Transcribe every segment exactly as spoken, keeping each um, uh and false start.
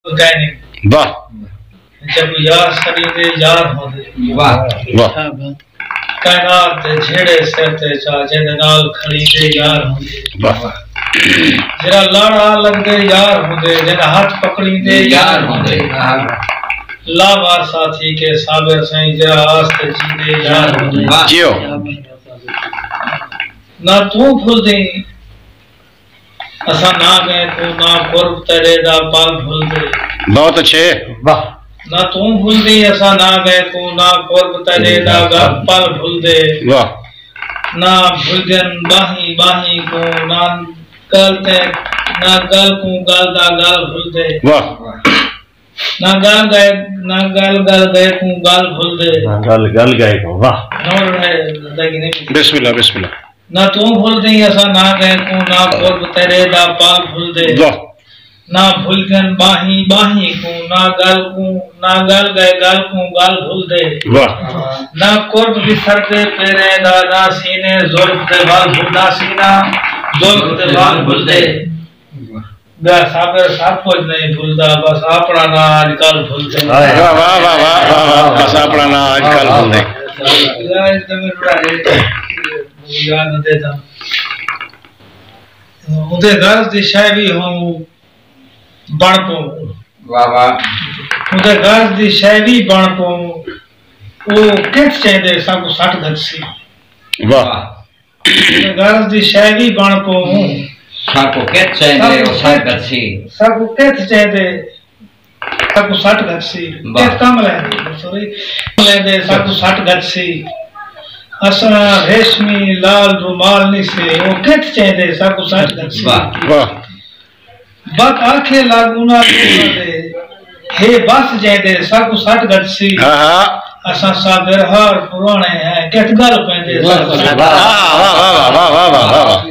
کائنی۔ واہ۔ جب یار سݙیندے یار ہوندے۔ واہ۔ واہ۔ کائنات دے جھیڑے سر تے چا جیندے نال کھڑیندے یار ہوندے۔ واہ۔ جیڑھا لڑ آ لڳدے یار ہوندے، جیندے ہتھ پکڑیندے یار ہوندے۔ لاوارث ساتھی کے صابر سائیں، جیڑھا آس تے جیندے یار ہوندے۔ واہ۔ جیو۔ نہ توں بھلدیں اساں نہ ڳئے کوں، نہ قرب تیݙے دا پل بھلدے۔ بہت اچھے۔ واہ۔ نہ توں بھلدیں اساں نہ ڳئے کوں، نہ قرب تیݙے دا ڳ-، پل بھلدے۔ واہ۔ نہ بھلدن ٻاہیں ٻاہیں کوں، نہ ڳل تے، نہ ڳل کوں ڳل دا ڳل بھلدے۔ واہ۔ نہ ڳل ڳئے، نہ ڳل ڳل ڳئے کوں ڳل بھلدے۔ نہ ڳل ڳل ڳئے کوں، واہ۔ نور ہے، زندگی نہیں۔ بسم اللہ، بسم اللہ۔ نہ توں بھلدیں اساں نہ ڳئے کوں، نہ قرب تیݙے دا پل بھلدے۔ واہ۔ نہ بھلدن ٻاہیں ٻاہیں کوں، نہ ڳل کوں، نہ ڳل ڳئے ڳل کوں ڳل بھلدے۔ واہ۔ نہ قرب وسردے پیریں دا، نہ سینے زلف دے ول بھلدا، سینہ زلف دے ول بھلدے۔ ڳا صابر سب کجھ نئیں بھلدا، بس اپݨا ناں اڄ کل بھلدے۔ واہ، واہ، واہ۔ بس اپݨا ناں اڄ کل بھلدے۔ یار، اس تے میکوں بڑا ہیک یاد آندے تاں۔ اوندے غرض دی شے وی ہوں بݨ پووں۔ واہ، واہ۔ اوندے غرض دی شے وی بݨ پووں۔ او کتھ چیندے ساکوں سٹ گھتسی۔ واہ۔ غرض دی شے وی بݨ پووں۔ ساکوں کتھ چیندے، ساکوں او سٹ کتھ، گھتسی۔ ساکوں کتھ چیندے، ساکوں سٹ گھتسی۔ واہ۔ کتھ کم لیندے، سوری، لیندے، ساکوں سٹ گھتسی۔ اساں ریشمی لال رومال نی سے، او کتھ چیندے، ساکوں سٹ گھتسی۔ واہ۔ واہ۔ بت آکھے لڳ انہاں لوکاں دے، ہے بس جیندے ساکوں سٹ گھتسی۔ ہاں، ہاں۔ اساں صابر ہار پراݨے ہیں، کتھ ڳل پیندے ساکوں سٹ۔ واہ، واہ، واہ۔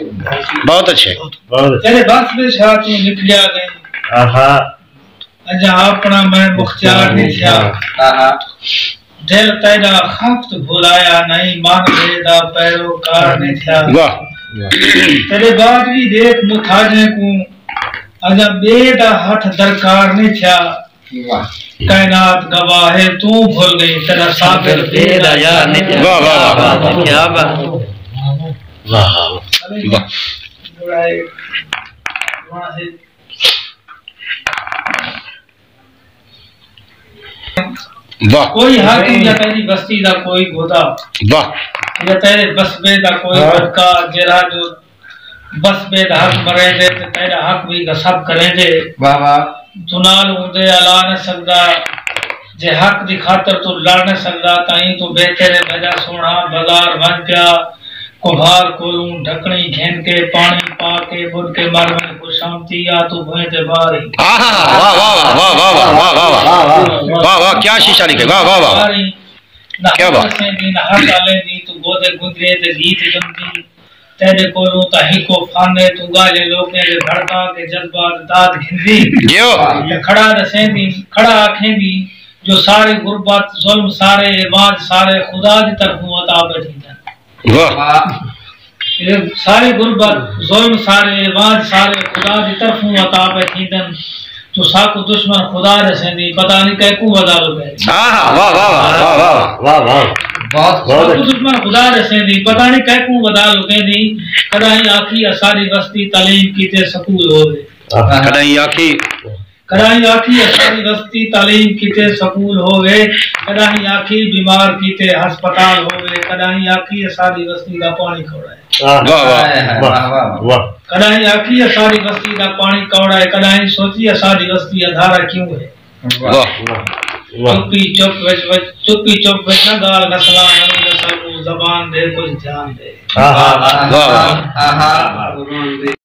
بہت اچھے۔ بہت اچھے۔ تیݙے بس وچ ہا توں نکلیا ڳئیں۔ آہا۔ اڄاں اپݨا میں مختیار نہیں تھیا۔ آہا۔ دل تیݙا خفت بھلایا نئیں، من ٻئے دا پیروکار نئیں تھیا۔ واہ۔ تیݙے بعد وی ݙیکھ متھاجیں کوں، اڄاں ٻئے دا ہتھ درکار نئیں تھیا۔ واہ۔ کائنات گواہ ہے، توں بھل ڳئیں، تیݙا صابر ٻئے دا یار نئیں تھیا۔ واہ، واہ، واہ، واہ۔ کیا بات۔ واہ، واہ، واہ۔ واہ۔ واہ۔ واہ۔ کوئی حق یا تیݙی وستی دا کوئی گھدا۔ واہ۔ یا تیݙے بس ٻئے دا کوئی، ہاں، بھٹکا، جیڑھا جو بس ٻئے دا حق مریندے تے تیݙا حق وی غصب کریندے۔ واہ واہ۔ توں نال اوندے الا نہ سڳدا، جے حق دی خاطر توں لڑ نہ سڳدا، تاں ایں توں بہتر ہے بھڄا سوہݨا، بازار ونڄ پیا، کمبھار کولوں ڈھکݨی گھن کے، پاݨی پا کے، ٻݙ کے مر ونڄ، خوش آمدی آ توں بھوئیں تے ٻاہر ہی۔ آہا، واہ، واہ، واہ۔ واہ، واہ، کیا شیشہ لکھے، واہ، واہ، واہ۔ ٻاہر ہی۔ نہ کیا بات۔ حق ݙسیندی، نہ حق آلیندی، توں گودے گندرے تے گیت ڳندی۔ تیݙے کولوں تاں ہکو فن ہے، توں ڳالھیں لوکیں دے بھڑکا کے جذبات داد گھندی۔ جیو۔ تے کھڑا ݙسیندی، کھڑا آکھیندی جو ساری غربت، ظلم سارے، اے وانجھ سارے خدا دی طرفوں عطا پئے تھیندن۔ واہ۔ اے ساری غربت، ظلم سارے، اے وانجھ سارے خدا دی طرفوں عطا پئے تھیندن۔ توں ساکوں دشمن خدا ݙسیندی، پتہ نی کیکوں ودا لکیندی۔ آہا، واہ، واہ، واہ۔ واہ، واہ۔ بہت خوب۔ ساکوں دشمن خدا ݙسیندی، پتہ نی کیکوں ودا لکیندی۔ کݙاہیں آکھی اساݙی وستی تعلیم کیتے سکول ہووے۔ آہا۔ کݙاہیں آکھی۔ کݙاہیں آکھی اساݙی وستی تعلیم کیتے سکول ہووے، کݙاہیں آکھی بیمار کیتے ہسپتال ہووے، کݙاہیں آکھی اساݙی وستی دا پاݨی کوڑا ہے۔ آہ۔ واہ، واہ، ہائے، ہائے، واہ، واہ، واہ، واہ۔ واہ۔ کݙاہیں آکھی اساݙی وستی دا پاݨی کوڑا ہے، کݙاہیں سوچی اساݙی وستی اندھارا کیوں ہے۔ واہ۔ واہ، واہ۔ چپی چپ وچ، وچ، چپی چپ وچ نہ ڳالھ گھسلا، نویں نسل کوں زبان ݙے، کجھ دھیان ݙے۔ آہا۔ واہ، واہ۔ آہا۔